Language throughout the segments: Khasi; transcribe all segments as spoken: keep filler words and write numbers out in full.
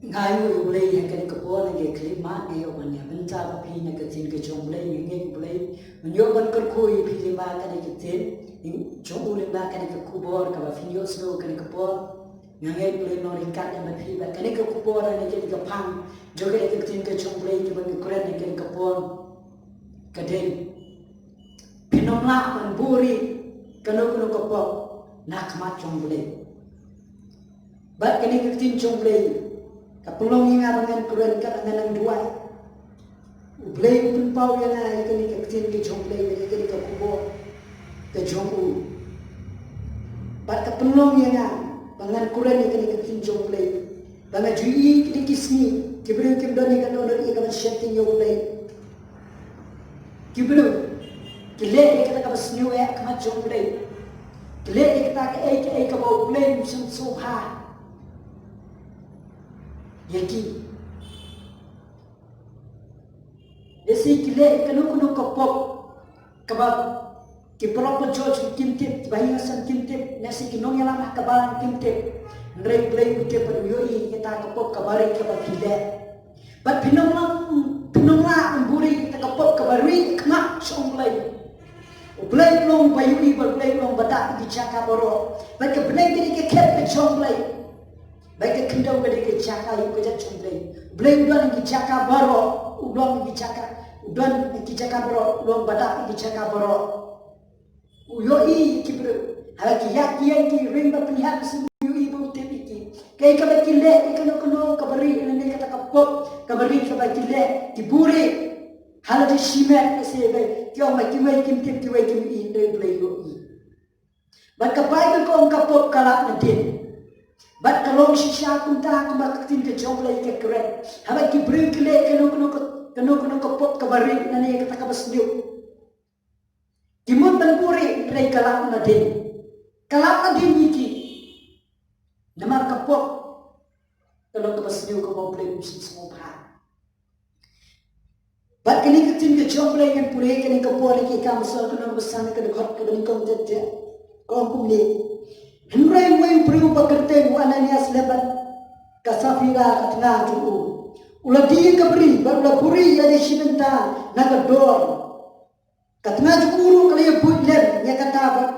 Nga ïohi U Blei ha kane ka por, na ka khyllipmat nga ïoh ban ïa bynta bad phi na ka ktien ka jong U Blei. Nga ngeit U Blei un ïoh ban kyrkhu ïa phi lyngba kane ka ktien jong u, lyngba kane ka khubor kaba phin ïohsngew kane ka por. Nga ngeit U Blei un long ryngkat lem bad phi bad kane ka khubor, na kane ka phang jong kane ka ktien ka jong U Blei kaba ngi kren ha kane ka por ka dei: Phin ym lah ban buhrieh kano kano ka pop na khmat jong U Blei. Bad kane ka ktien jong U Blei ka pynlong ïa nga ba ngan kren, ka ngan nang duwai. U Blei u pynpaw ïa nga ïa kane ka ktien ka jong U Blei, ïa kane ka khubor ka jong u. Bad ka pynlong ïa nga ba ngan kren ïa kane ka ktien jong U Blei. Ba nga ju ïohi kine ki sngi ki briew kim don ïa ka dohnud ïa ka ban sheptieng ïa U Blei. Ki briew ki leh ïa kata kaba sniew ha khmat jong U Blei. Ki leh ïa kata kaei kaei kaba U Blei um shym sngewbha ïa ki. Lehse ki leh ïa kano kano ka pop kaba ki paralok ba judge kim tip, ki bahaïing kim tip, lehse ki nongïalam ha ka balang kim tip. Hynrei U Blei u tip bad u ïohi ïa kata ka pop kaba rieh kaba ki leh. Bad phin ym lah, phin ym lah ban buhrieh ïa kata ka pop kaba rieh ha khmat jong U Blei. U Blei u long ba ïohi bad U Blei u long ba dak ïa ki jaka baroh. Bad ka bneng ka dei ka khet ka jong U Blei. Bad ka khyndew ka dei ka jaka ïa ka jait jong U Blei. U Blei u don ïa ki jaka baroh, u long ïa ki jaka, u don ïa ki jaka baroh, u long ba dak ïa ki jaka baroh. U ïohi ïa ki briew. Haba ki ïaid ki ïeng ki ring bad pynïaid mynsiem u ïohi bad u tip ïa ki. Kaei kaba ki leh, ïa kano kano kaba rieh, lane kata ka pop kaba rieh kaba ki leh, ki buhrieh. Hala ki shimet, lehse ba ki ong ba kiwei kim tip, kiwei kim ïohi, hynrei U Blei u ïohi. Bad ka Baibl ka ong ka pop ka lap nadien. Bad ka long shisha kumta, kumba ka ktien ka jong U Blei ka kren. Haba ki briew ki leh kano kano ka, kano kano ka pop kaba rieh lane kata kaba sniew, ki mut ban buhrieh, hynrei ka lap nadien. Ka lap nadien ïa ki. Namar ka pop ka long kaba sniew kaba U Blei um shym sngewbha. Bad kane ka ktien ka jong U Blei ngan pule kane ka por, ha ki Kam Sawr ka lynnong ba san, ka dkhot kaba nyngkong te te. Ka ong kumne: Hynrei uwei u briew ba kyrteng u Ananias lem bad ka Saphira ka tnga jong u, u la die ka bri bad u la buhrieh ïa lade shi bynta na ka dor. Ka tnga jong u ruh ka la ïa buit lem ïa kata bad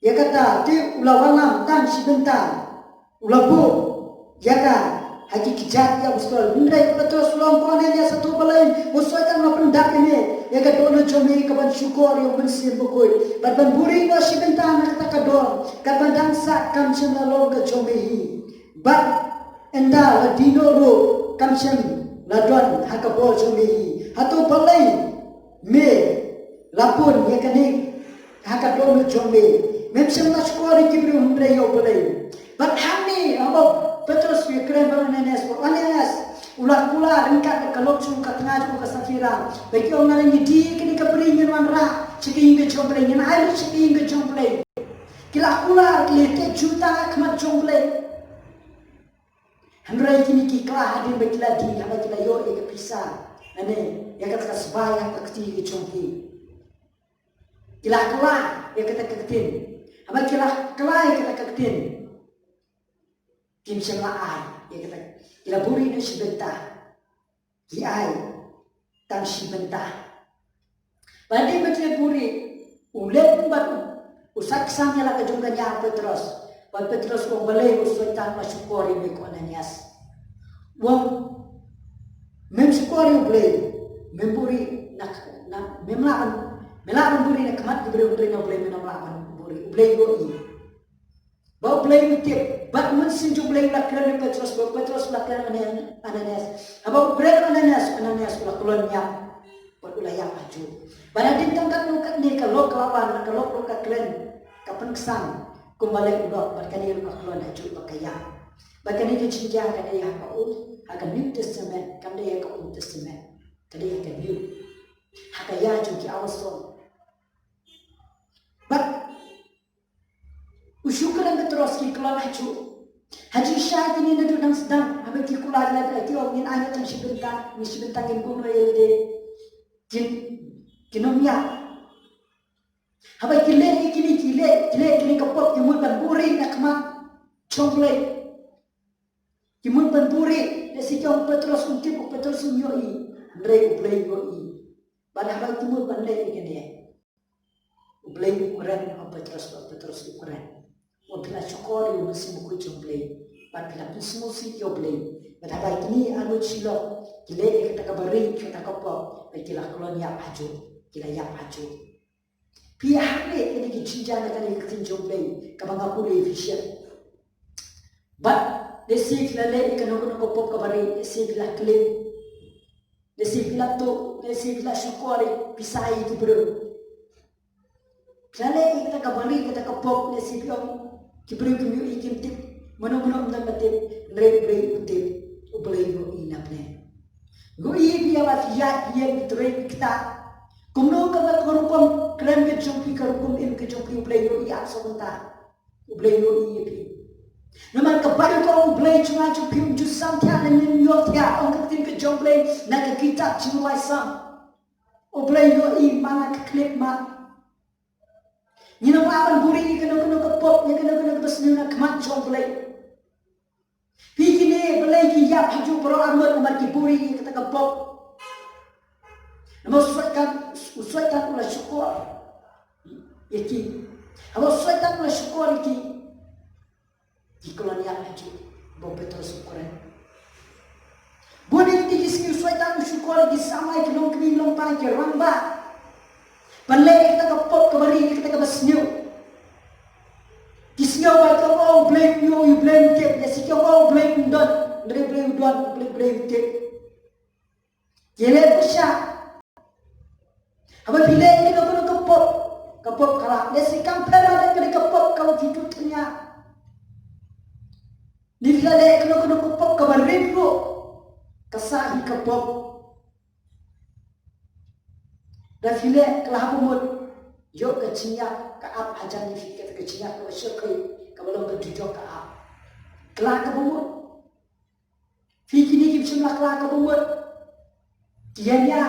ïa kata, te u la wallam tang shi bynta, u la buh ïa ka ha ki kjat ki apostol. Hynrei u Petros u la ong, Ko Ananias, hato balei u Soitan u la pyndap ïa me ïa ka dohnud jong me ka ban shukor ïa U Mynsiem Bakhuid bad ban buhrieh noh shi bynta na kata ka dor, katba dang sah kam shym la long ka jong me hi? Bad ynda la die noh ruh kam shym la don ha ka bor jong me hi. Hato balei me la pun ïa kane ha ka dohnud jong me? Mem shym la shukor ïa ki briew hynrei ïa U Blei. Bad hangne haba u Petros u ïakren bad u Ananias, u Ananias u la kular ryngkat ka lok jong u, ka tnga jong u ka Saphira. Ba ki ong, ngi die kane ka bri, ngin wanrah sha ka ïing ka jong U Blei, ngin ai lut sha ka ïing ka jong U Blei. Ki la kular, ki la teh juta ha khmat jong U Blei. Hynrei kine ki kylla hadien ba ki la die, haba ki la ïoh ïa ka pisa, lane ïa kata ka sbai ha ka kti ka jong ki. Ki la kylla ïa kata ka ktien. Haba ki la kylla ïa kata ka ktien, kim shym la ai ïa kata, ki la buhrieh noh shi bynta. Ki ai tang shi bynta. Bad hadien ba ki la buhrieh, u leit bad u, u saitjam ïa la ka jong ka ñiah Petros. Bad Petros u ong, balei u Soitan u la shukor ïa me, ko Ananias? U ong, mem shukor ïa U Blei, mem buhrieh na, na, mem lah ban, me lah ban buhrieh na khmat ki briew, hynrei na U Blei mem lah ban buhrieh. U Blei u ïohi. Ba U Blei u tip, bad U Mynsiem jong U Blei u la kren ïa u Petros, bad u Petros u la kren ïa u Ananias. Haba u kren ïa u Ananias, u Ananias u la kyllon ñiap bad u la ïap ha juh. Bad hadien tang katno katne ka lok ka la wan, ka lok ruh ka kren, ka pynksan kumba leh u lok, bad kane ruh ka kyllon ha juh bad ka ïap. Bad kane ka jingïap ka dei ha ka Old, ha ka New Testament, kam dei ha ka Old Testament. Ka dei ha ka New. Ha ka ïa jong ki apostol. Bad u shu kren Petros, ki kyllon ha juh. Ha jingshisha kine naduh dang sdang, haba ki kular lada ki ong, ngin ai noh tang shi bynta, ngin shi bynta, ngin buh noh ïa lade. Kin, kin ym ïap. Haba ki leh ïa kine, ki leh, ki leh ïa kine ka pop, ki mut ban buhrieh na khmat jong U Blei. Ki mut ban buhrieh, lehse ki ong u Petros um tip, u Petros um ïohi. Hynrei u Blei u ïohi. Bad haba ki mut ban leh ïa kane, u Blei u kren ha u Petros, bad u Petros u kren. Wat phi la shukor ïa u Mynsiem Bakhuid jong u Blei, bad phi la pynsngewsih ïa u Blei. Bad haba kine arngut shi lok ki leh ïa kata kaba rieh, kata ka pop, bad ki la kyllon ïap hajuh, ki la ïap hajuh. Phi ïa hap leh kine ki jingjia na kane ka ktien jong u Blei kaba nga pule ïa phi shen. Bad lehse phi la leh ïa kano kano ka pop kaba rieh, lehse phi la claim, lehse phi la tuh, lehse phi la shukor ïa pisa ïa ki briew. Phi la leh ïa kata kaba rieh, kata ka pop, lehse phi ong ki briew kim ïohi, kim tip, mano mano ym don ba tip, hynrei u Blei u tip, u Blei u ïohi na pdeng. U ïohi ïa phi haba phi ïaid phi ïeng, phi trei, phi ktah. Kumno kaba ka rukom kren ka jong phi, ka rukom im ka jong phi, u Blei u ïohi ap sha kumta. U Blei u ïohi ïa phi. Namar ka Baibl ka ong u Blei jong nga jong phi um ju sam thiah lane um ïoh thiah, ong ka ktien ka jong u Blei na ka kitab Jingrwai Salm. U Blei u ïohi man la ka khyllipmat. Ngin ym lah ban buhrieh ïa kano kano ka pop, ïa kano kano kaba sniew na khmat jong u Blei. Phi, kine balei ki ïap hajuh baroh arngut? Namar ki buhrieh ïa kata ka pop. Namar u Soitan, u Soitan u la shukor ïa ki. Haba u Soitan u la shukor ïa ki, ki kyllon ïap hajuh, ba u Petros u kren. Bun ïa ki sngi u Soitan u shukor ïa ki samla, ïa ki longkmie longpa, ïa ki rangbah, ban leh ïa kata ka pop kaba rieh, ïa kata kaba sniew. Ki sngew ba ki ong, "Oh, u Blei um ïohi, u Blei um tip." Lehse ki ong, "Oh, u Blei um don." Hynrei u Blei u don, u Blei, u Blei u tip. Ki leh pyrshah. Haba phi leh ïa kano kano ka pop, ka pop ka lah. Lehse kam pher lada ka dei ka pop kaba phi duh tynga. Lada phi la leh ïa kano kano ka pop kaba rit ruh, ka sah hi ka pop. Lada phi leh, ka la hap ban mut ïoh ka jingïap, ka ap hajan ïa phi, ka, ka jingïap kaba shyrkhei, kaba long ka dujok, ka ap. Ka la hap ban mut. Phi, kine kim shym la kylla kaba mut. Ki ïañia,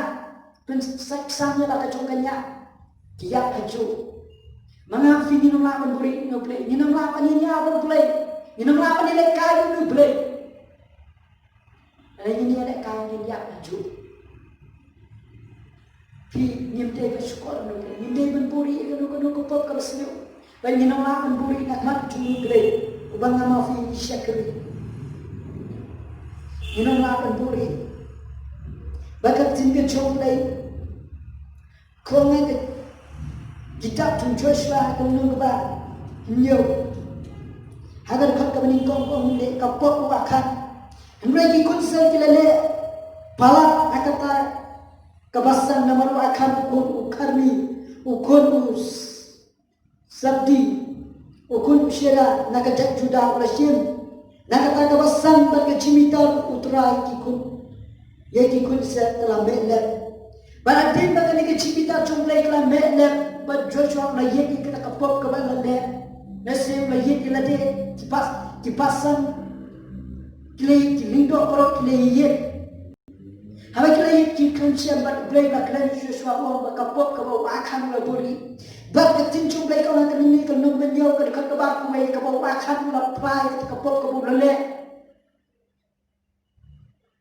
pynsa-, sam ïa la ka jong ka ñiah. Ki ïap hajuh. Ma nga ma phi ngin ym lah ban buhrieh ïa u Blei. Ngin ym lah ban ïañia bad u Blei. Ngin ym lah ban ïalehkai bad u Blei. Lada ngin ïalehkai, ngin ïap hajuh. Phi, ngim dei ban shukor ïa u Blei, ngim dei ban buhrieh ïa kano kano ka pop kaba sniew. Bad ngin ym lah ban buhrieh na khmat jong u Blei uba nga ma phi ngi shakri. Ngin ym lah ban buhrieh. Bad ka ktien ka jong u Blei ka ong ha ka kitab jong u Joshua, ka lynnong kaba hynñiew, ha ka dkhot kaba nyngkong, ka ong, leh ka pop u Akhan. Hynrei ki khun Israel ki la leh palat ha kata ka Basan, namar u Akhan u khun u Karmi, u khun u Sabdi, u khun u Shela na ka jaid Juda, u la shim na kata ka Basan bad ka jingbitar u Trai ïa ki khun, ïa ki khun Israel, ka la meh lep. Bad hadien ba kane ka jingbitar jong u Blei ka la meh lep, bad Joshua u la ïeit ïa kata ka pop kaba la leh. Lehse u la ïeit ïa lade, ki Bas-, ki Basan ki la ïeit, ki lyngdoh baroh ki la ïeit. Haba ki la ïeit ki khlem shem, bad u Blei u la kren ïa u Joshua, u ong ba ka pop kaba u Akhan u la buhrieh. Bad ka ktien jong u Blei ka ong ha ka Nehemiah ka lynnong ba hynñiew, ka dkhot kaba arphew wei, kaba u Akhan u la phla ïa ka pop kaba u la leh.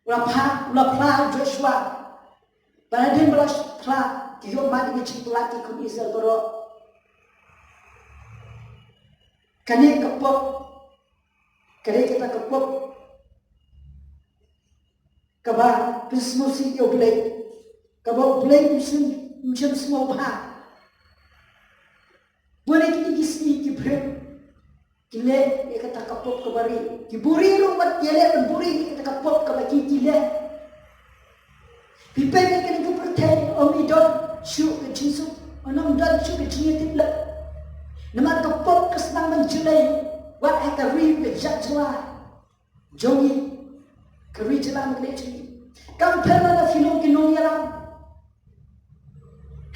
U la phla, u la phla ha u Joshua. Bad hadien ba la phla, ki ïoh mad ïa ka jingpyllait ki khun Israel baroh. Kane ka pop, kane kata ka pop kaba pynsngewsih ïa u Blei, kaba u Blei um shym, um shym sngewbha. Bun ïa kine ki sngi ki briew ki leh ïa kata ka pop kaba rieh, ki buhrieh ruh, bad ki leh ban buhrieh ïa kata ka pop kaba ki, ki leh. Phi peit ïa kane ka pyrthei, ym don shuh ka jingsuk, ym don shuh ka jingïatiplap. Namar ka pop ka sdang ban jlei wat ha ka ri, ka jaka jylla jong ngi, ka ri jylla Meghalaya jong ngi. Kam pher lada phi long ki nongïalam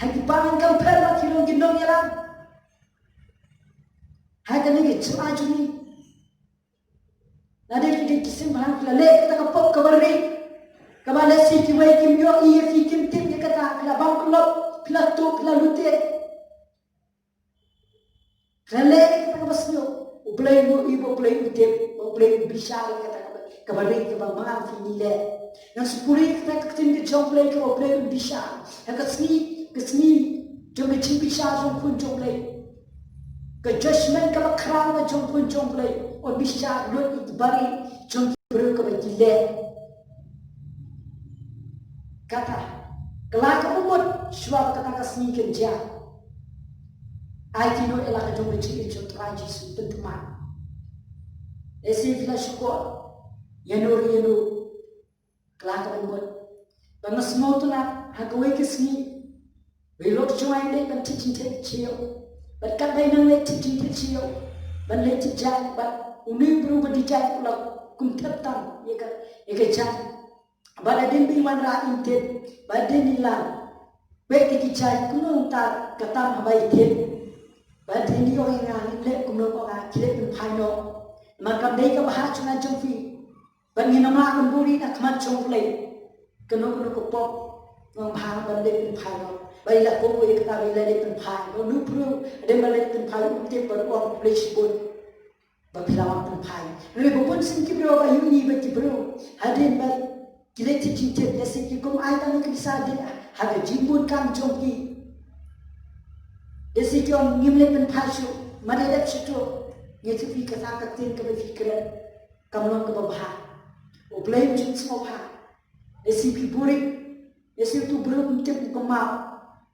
ha ki balang, kam pher lada phi long ki nongïalam ha kane ka jylla jong ngi. Lada phi dei ki seng bhalang, phi la leh kata ka pop kaba rieh, kaba lehse kiwei kim ïohi ïa phi, kim tip ïa kata, phi la bam kuloh, phi la tuh, phi la lute. Phi la leh kata kaba sniew, u Blei u ïohi, u Blei u tip, u Blei u bishar ïa kata kaba, Kaba ri kaba ma nga phi ngi leh. Ngan sa pule ïa kata ka ktien ka jong U Blei kaba U Blei un bishar. Ha ka sngi, ka sngi jong ka jingbishar jong U Khun jong U Blei. Ka judgment kaba khraw ka jong U Khun jong U Blei. Un bishar lut ïa ki barieh jong ki briew kiba ki leh kata. Kylla kaba mut shuwa ba kata ka sngi kan jia, ai ti noh ïa la ka jong ka jingim jong U Trai Jisu, pynthymmai. Lehse phi la shu kwah ïano re ïano. Kylla kaba mut. Bad nga sngewtynnat ha kawei ka sngi, ba i lok jong nga i leit ban thied jingthied sha ïew. Bad katba i nang leit thied jingthied sha ïew, ban leit thied jaiñ, bad une u briew ba die jaiñ u la kum thep tam ïa ka, ïa ka jaiñ. Bad hadien ba i wanrah im tip, bad hadien i la peit ïa ki jaiñ kumno, kumta ka tam haba i thied. Bad hadien i ong ïa nga, ngim leh kumno, ong nga, khie leit pynphai noh. Namar kam dei ka bha jong nga jong phi. Bad ngin ym lah ban buhrieh na khmat jong U Blei. Kano kano ka pop, ngam bha ban leit pynphai noh. Bad i la kohnguh ïa kata, bad i la leit pynphai. Bad une u briew hadien ba leit pynphai um tip, bad u ong, khublei shibun ba phi la wan pynphai. Hynrei ba bun sien ki briew ba ïohi ba ki briew hadien ba ki leit thied jingthied, lehse ki kum ai tang ïa ka pisa hadien ha ka jingbun kam jong ki. Lehse ki ong, ngim leit pynphai shuh, ma dei dep shuh to. Ngi tip ïa kata ka ktien kaba phi kren kam long kaba bha. U Blei um ju sngewbha. Lehse phi buhrieh, lehse utu u briew um tip, u kynmaw.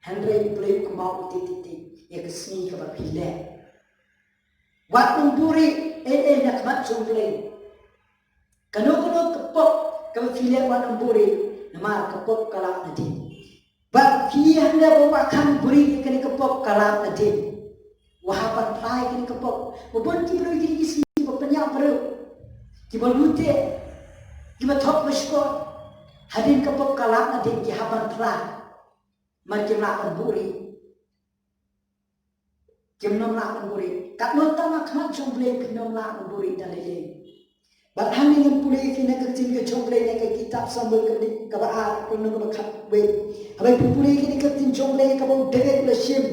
Hynrei U Blei u kynmaw u tei tei tei ïa ka sngi kaba phi leh. Wat nym buhrieh ei ei na khmat jong U Blei. Kano kano ka pop kaba phi leh, wat nym buhrieh, namar ka pop ka lap nadien. Bad phi hangne ba wad kham buhrieh ïa kane ka pop, ka lap nadien. Wat hap ban phla ïa kane ka pop. Ba bun ki briew kine ki sngi kiba pynïap briew, kiba lute, kiba thok ba shkor. Hadien ka pop ka lap nadien ki hap ban phla. Namar kim lah ban buhrieh. Kim nym lah ban buhrieh. Katno tam ha khmat jong U Blei phin nym lah ban buhrieh da lei lei. Bad hangne ngan pule ïa phi na ka ktien ka jong U Blei na ka kitab Samuel ka dei kaba ar, ka lynnong kaba khatwei. Haba phi pule ïa ka ktien jong U Blei kaba u David u la shim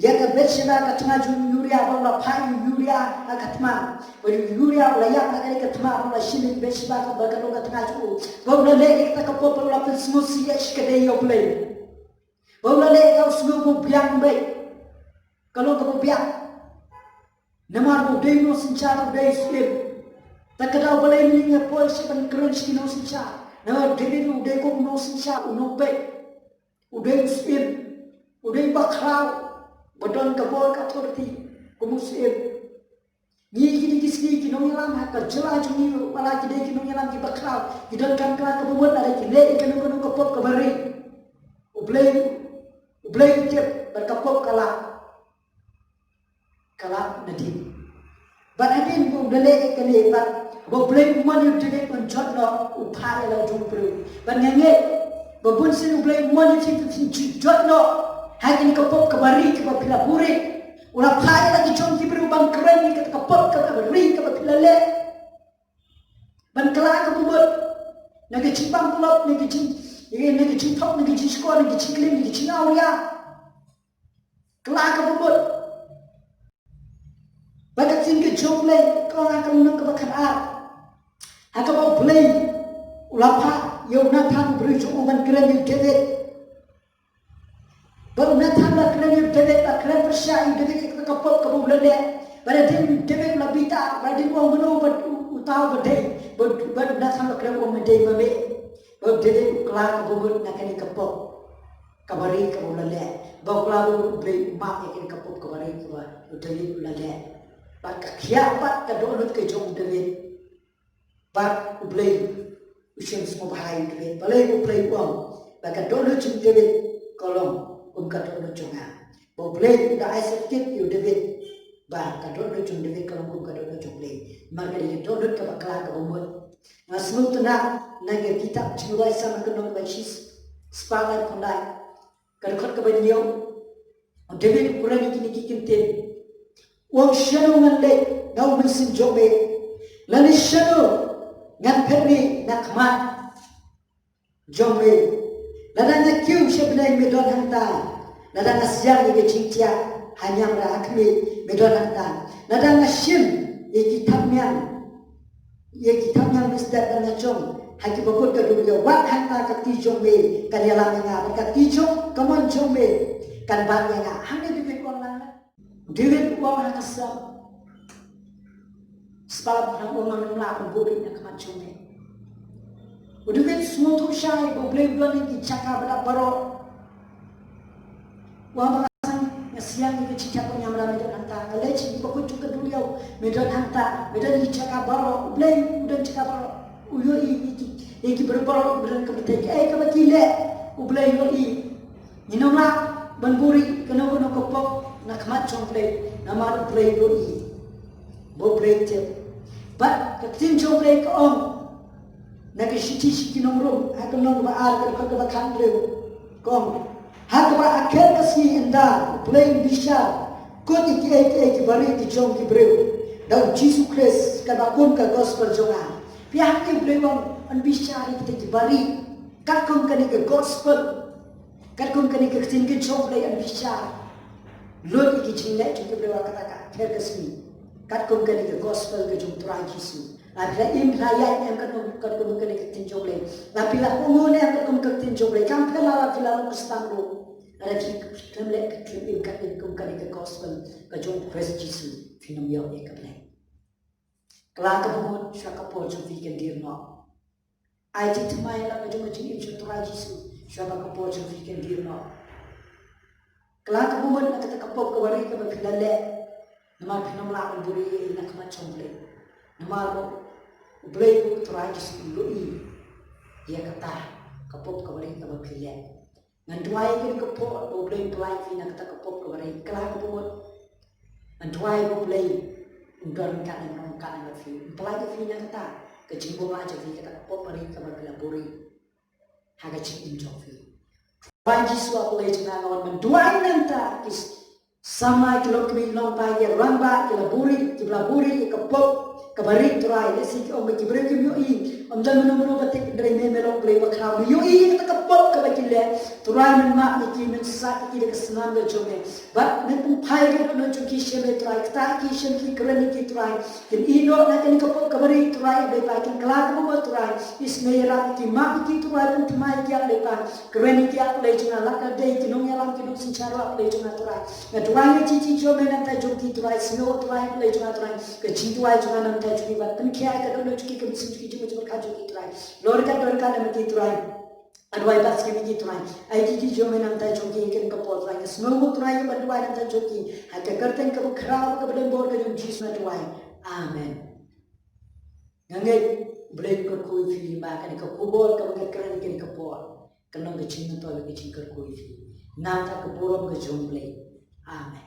ïa ka Bathsheba ka tnga jong u Uriah, ba u la phah ïa u Uriah ha ka thma. Bad u Uriah u la ïap ha ka thma, u la shim ïa ka Bathsheba kaba ka long ka tnga jong u. Ba u la leh ïa kata ka pop, ba u la pynsngewsih ïa shi ka dei ïa U Blei. Ba u la leh ïa ka, u sngew ba u biang beit. Ka long kaba biang. Namar ba u dei u nongsynshar, u dei u syiem. Te ka daw balei mynne nga poi sha ban kren sha ki nongsynshar? Namar David u dei kum u nongsynshar, u nongbeit, u dei u syiem, u dei u bakhraw ba don ka bor ka authority kum u syiem. Ngi kine ki sngi ki nongïalam ha ka jylla jong ngi, wat la ki dei ki nongïalam ki bakhraw, ki donkam kylla kaba mut, lada ki leh ïa kano kano ka pop kaba ri, U Blei, U Blei u tip, bad ka pop ka lap, ka lap nadien. Bad hadien ba u la leh ïa kane, bad ba U Blei u mon ïa u David ban jot noh, u phah ïa la u jong u briew. Bad nga ngeit ba bun sien U Blei u mon ïa phi, phin ju jot noh ha kane ka pop kaba ri kaba phi la buhrieh. U la phah ïa la ki jong ki briew ban kren ïa kata ka pop kaba ri kaba phi la leh. Ban kylla kaba mut na ka jingpang pynlong, na ka jing, na ka jingthok, na ka jingshkor, na ka jingklim, na ka jingawria. Kylla kaba mut. Ba ka ktien ka jong U Blei ka ong ha ka lynnong kaba khatar, ha kaba U Blei u la phah ïa u Nathan u briew jong u ban kren ïa u David. Bad u Nathan u la kren ïa u David, la kren pyrshah ïa u David ïa kata ka pop kaba u la leh. Bad hadien u David u la bitar, bad hadien u ong mano uba, uta uba dei, bad, bad u Nathan u la kren, u ong me dei ma me. Bad u David u kylla kaba mut na kane ka pop kaba ri kaba u la leh. Bad u kylla ba U Blei u map ïa kane ka pop kaba ri kaba u David u la leh. Bad ka khiah pat ka dohnud ka jong u David. Bad U Blei u shim sngewbha ïa u David. Balei? Ba U Blei u ong ba ka dohnud jong u David ka long kum ka dohnud jong nga. Ba U Blei u da ai syrkit ïa u David ba ka dohnud jong u David ka long kum ka dohnud jong U Blei. Namar ka dei ka dohnud kaba kylla kaba mut. Nga sngewtynnat na ka kitab Jingrwai Salm ka lynnong kaba shispah laiphew khyndai, ka dkhot kaba hynñiew. U David u kren ïa kine ki kyntien. U ong, shano ngan leit na u mynsiem jong me? Lane shano ngan phet rieh na khmat jong me? Lada nga kiew sha bneng, me don hangta. Lada nga siang ïa ka jingthiah ha niam, ha khmih, me don hangta. Lada nga shim ïa ki thapniang Ïa ki kam ñiang mynstep ban ñiah jong ha ki bakut ka duriaw, wat hangta ka kti jong me kan ïalam ïa nga, bad ka kti jong ka mon jong me kan bat ïa nga. Hangne David u ong lang na, David u ong ha ka Salm spah phra, u ong, ngam lah ban buhrieh na khmat jong me. U David u sngewthuh shai ba U Blei u don ha ki jaka ba dap baroh. Wan ba nga sngewthuh, nga sngewthuh ïa ka jingtep ka ñiamra me don hangta. Nga leit sha ki bakut jong ka duriaw, me don hangta, me don ha ki jaka baroh. U Blei u don jaka baroh. U ïohi ïa ki, ïa ki briew baroh, u don ka pyrthei, kaei kaba ki leh, U Blei u ïohi. Ngin ym lah ban buhrieh kano kano ka pop na khmat jong U Blei, namar U Blei u ïohi. Ba U Blei u tip. Bad ka ktien jong U Blei ka ong, na ka shithi sha ki nong Rom, ha ka lynnong kaba ar, ka dkhot kaba khathynriew, ka ong: Ha kaba ha khmat ka sngi, ynda U Blei un bishar kut ïa kiei kiei kiba rieh ki jong ki briew da U Jisu Khrist, kaba kum ka gospel jong nga. Phi ïa, hangne U Blei u ong un bishar ïa kita kiba rieh katkum kane ka gospel. Katkum kane ka ktien ka jong U Blei un bishar lut ïa ki jingleh jong ki briew ha kata ka khmat ka sngi. Katkum kane ka gospel ka jong U Trai Jisu. La phi la im, phi la ïaid em katkum, katkum kane ka ktien jong U Blei. La phi la kohnguh em katkum ka ktien jong U Blei. Kam pher la, la phi la long Khristan ruh, lada phi khlem leh, khlem im katkum kane ka gospel ka jong U Khrist Jisu, phin ym ïoh ïa ka Blei. Kylla kaba mut, shuwa ka por jong phi kan dier noh. Ai jingthymmai la ka jong ka jingim sha U Trai Jisu shuwa ba ka por jong phi kan dier noh. Kylla kaba mut na kata ka pop kaba rieh kaba phi la leh, namar phin ym lah ban buhrieh na khmat jong U Blei. Namar ba U Blei, U Trai Jisu u ïohi ïa kata ka pop kaba rieh kaba phi leh. Ngan duwai ïa kane ka por ba U Blei un pynlait ïa phi na kata ka pop kaba rieh. Kylla kaba mut. Ngan duwai ba U Blei un don ryngkat, un don ryngkat bad phi, un pynlait ïa phi na kata ka jingbymlah jong phi, kata ka pop kaba rieh kaba phi la buhrieh ha ka jingim jong phi. Trai Jisu, A Blei jong nga, nga wan ban duwai na ka bynta ki samla, ki longkmie longpa, ki rangbah, ki la buhrieh, kiba la buhrieh ïa ka pop kaba rieh, Trai. Lehse ki ong ba ki briew kim ïohi, ym don mano mano ba tip, hynrei me, me long U Blei uba khraw, me ïohi ïa kata ka pop kaba ki leh. Trai, men map ïa ki, men sah ïa ki da ka snam ka jong me. Bad men pynphai ïa ka dohnud jong ki sha me, Trai. Ktah ïa ki, shem ïa ki, kren ïa ki, Trai. Kin ïehnoh na kane ka pop kaba rieh, Trai, A Blei Blei, kin kylla kaba mut, Trai. Isynei ïarap ïa ki, map ïa ki, Trai, pynthymmai ïa ki, A Blei Blei. Kren ïa ki, A Blei jong nga, la ka dei ki nongïalam, ki nongsynshar ruh, A Blei jong nga, Trai. Nga duwai ïa ki, ki jong me na ka bynta jong ki, Trai. Sngew, Trai, A Blei jong nga, Trai, ka jingduwai jong nga na ka bynta jong ki, bad pynkhiah ïa ka dohnud jong ki, ka mynsiem jong ki, jingmut jingpyrkhat jong ki, Trai. Lor ka, lor ka na ka bynta ki, Trai. Nga duwai ba sngewbha ïa ki, Trai. Ai ki, ki jong me na ka bynta jong ki ha kane ka por, Trai. Nga sngewbha, Trai, ban duwai na ka bynta jong ki ha ka kyrteng kaba khraw, kaba don bor ka jong U Jisu nga duwai. Amen. Nga ngeit U Blei un kyrkhu ïa phi lyngba kane ka khubor kaba ngi kren ha kane ka por. Kan long ka jingmyntoi bad ka jingkyrkhu ïa phi. Na ka bynta ka burom ka jong U Blei. Amen.